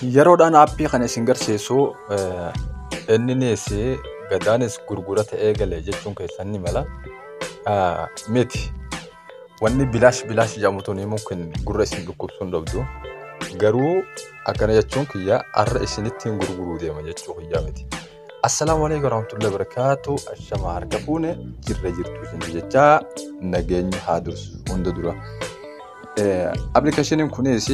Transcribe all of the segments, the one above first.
Yeroodhaan aappii kana isin garsiisu inninis gadaanis gurgurata eegale jechuun keessan ni mala. Miti. Wanni bilaash bilaash jedhamu tuni mumkin gurra isin dhukkubsuu hin dhabdu. Garuu akkana jechuun kiyya har'a isinitti hin gurguruu deema jechuu kiyyaa miti. Assalaamu alaikum warahmatullahi wabarakatuh. Ashama harka fuune jirra jirtu isin jechaa nageenyi haa dursu hunda dura. Appilikeeshiniin kunis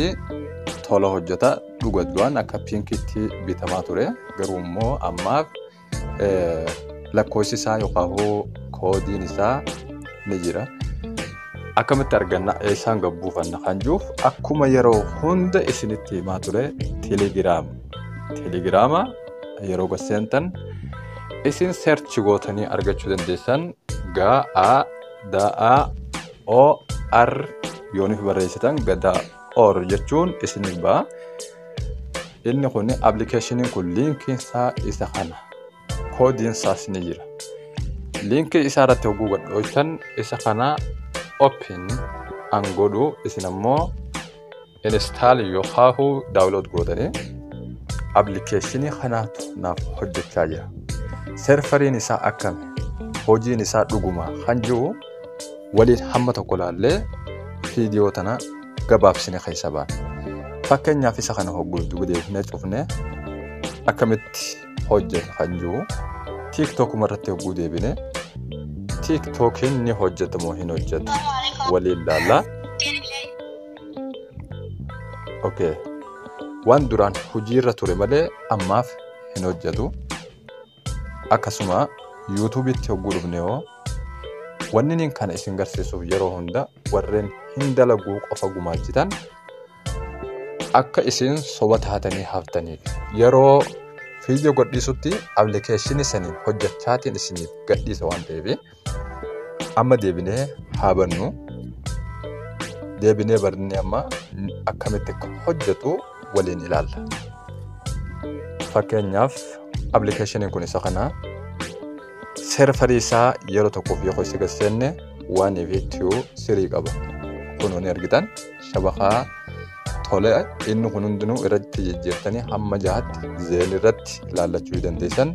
tola hojjeta dhuga duraan akka pinkitti bitamaa ture garuu immoo ammaaf lakkoofsi isaa yookaan koodiin isaa ni jira. Akkamitti arganna eessaan gad buufanna kan jiruuf akkuma yeroo hunda isinitti himaa ture teelegiraama. Teelegiraama yeroo gad seentan isin search gootanii argachuu dandeessan G A D A O R yooniif barreessitan gadaa or jechuun isiniif ba'a. Inni kun appilikeeshiniin kun liinkiin isaa isa kana. Koodiin isaas ni jira. Liinkii isaa irratti hogguu gadhooytan isa kana open an godhu isin ammoo install yookaan download gootanii appilikeeshinii kanaatu naaf hojjechaa jira. Serfariin isaa akkami? Hojiin isaa dhuguma kan jiru waliin hamma tokko laallee viidiyoo tana gabaabsine keessa baana. Fakkeenyaaf isa kana hogguu duuba deebifnee cufne akkamitti hojjeta kan jiru tiiktookuma irratti hogguu deebine tiiktookiin ni hojjeta moo hin hojjetu waliin laallaa. Okay. Waan duraan hojiirra ture malee ammaaf hin hojjetu. Akkasuma yuutuubitti hogguu dhufne hoo wanni niin kana isin garsiisuuf yeroo hunda warreen hin dalaguu qofa gumaachitan akka isin soba taatanii haftaniif yeroo viidiyoo gadhiisutti appilikeeshinii saniin hojjechaatiin isiniif gadhiisa waan ta'eef amma deebinee haa bannu. Deebinee barnee amma akkamitti akka hojjetu waliin ilaalla. Fakkeenyaaf appilikeeshiniin kun isa kana serfarii isaa yeroo tokkoof yoo isa gaseenne 1 fi 2 3 qaba. Kun ni argitan shabakaa tole inni kun hundinuu irratti jijjiirtanii hamma jahaatti zeen irratti ilaallachuu dandeessan.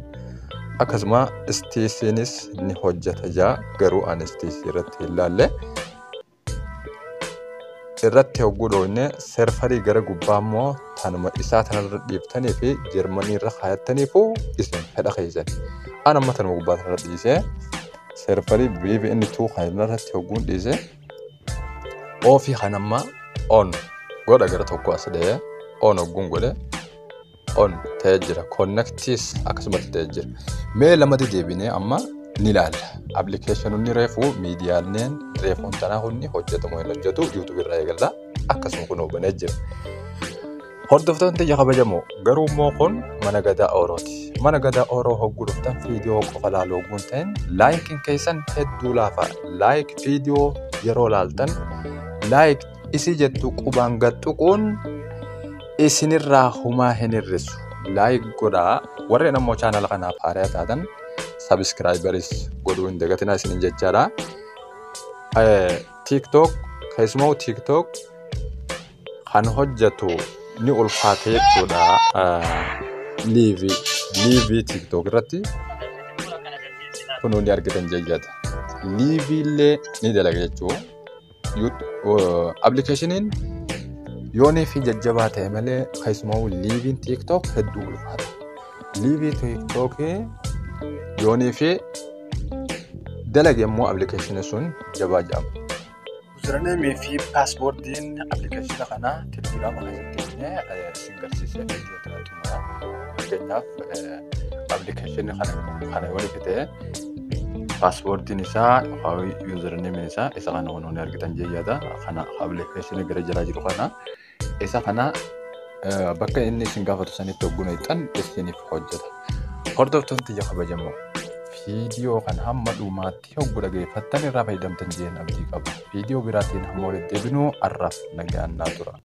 Akkasuma istiisiinis ni hojjeta jaa garuu ani istiisii irratti hin laalle. Irratti hogguu dhoofne serfarii gara gubbaa immoo tanuma isaa tanarra dhiiftanii fi Jarmanii irra kaayattaniifu isin fedha keessan. An amma tanuma gubbaa tanarra dhiisee serfarii VPN 2 kanarratti hogguun dhiise oofii kan amma on godha gara tokko as dhahee on hogguun godhe on ta'ee jira. Connectis akkasumatti ta'ee jira. Mee lamatti deebinee amma ni ilaalla. Appilikeeshinoonni reefuu miidiyaaleen reefuun tanaa hundi hojjetamu hin hojjetu yuutuubii irraa eegalla akkasuma kun banee jira. Hordoftoonni tiyya kabajamoo garuu immoo kun mana gadaa Oorooti. Mana gadaa Ooroo hogguu dhuftan viidiyoo qofa laaluu hogguu hin ta'in laayikiin keessan hedduu laafa. Laayik viidiyoo yeroo laaltan laayik isii jettu qubaan gad tuquun isinirraa humaa hin hir'isu. Laayik godhaa warreen ammoo chaanala kanaaf haaraa taatan sabiskiraayibaris godhuu hin dagatinaa isiniin jechaadha. TikTok keessumaa TikTok kan hojjetu ni ulfaata jechuudha. Liivii TikTok irratti kunuu ni argitan jechaadha. Liivii illee ni dalaga jechuudha. Appilikeeshiniin yoonii fi jajjabaa ta'e malee keessumaa liiviin TikTok hedduu ulfaata. Liivii TikTok yoonii fi dalage immoo appilikeeshiniin sun jabaa jedhama. Username fi paaswoordiin appilikeeshina kanaa telegiraama keessatti isin garsiisee viidiyoo kana xumura. Fakkeenyaaf appilikeeshinii kana yoo fite paaswoordiin isaa username isaa isa kana waan argitan jechaadha. Kana appilikeeshinii gara jalaa jiru kana isa kana bakka inni isin gaafatu sanitti hogguu hixan isiniif hojjeta. Hordoftoonni tiyya kabajamoo viidiyoo kan hamma dhumaatti hogguu dhageeffattan irraa fayyadamtan jeen abdii qaba. Viidiyoo biraatiin hamma walitti deebinuu har'aaf nagaan naa tura.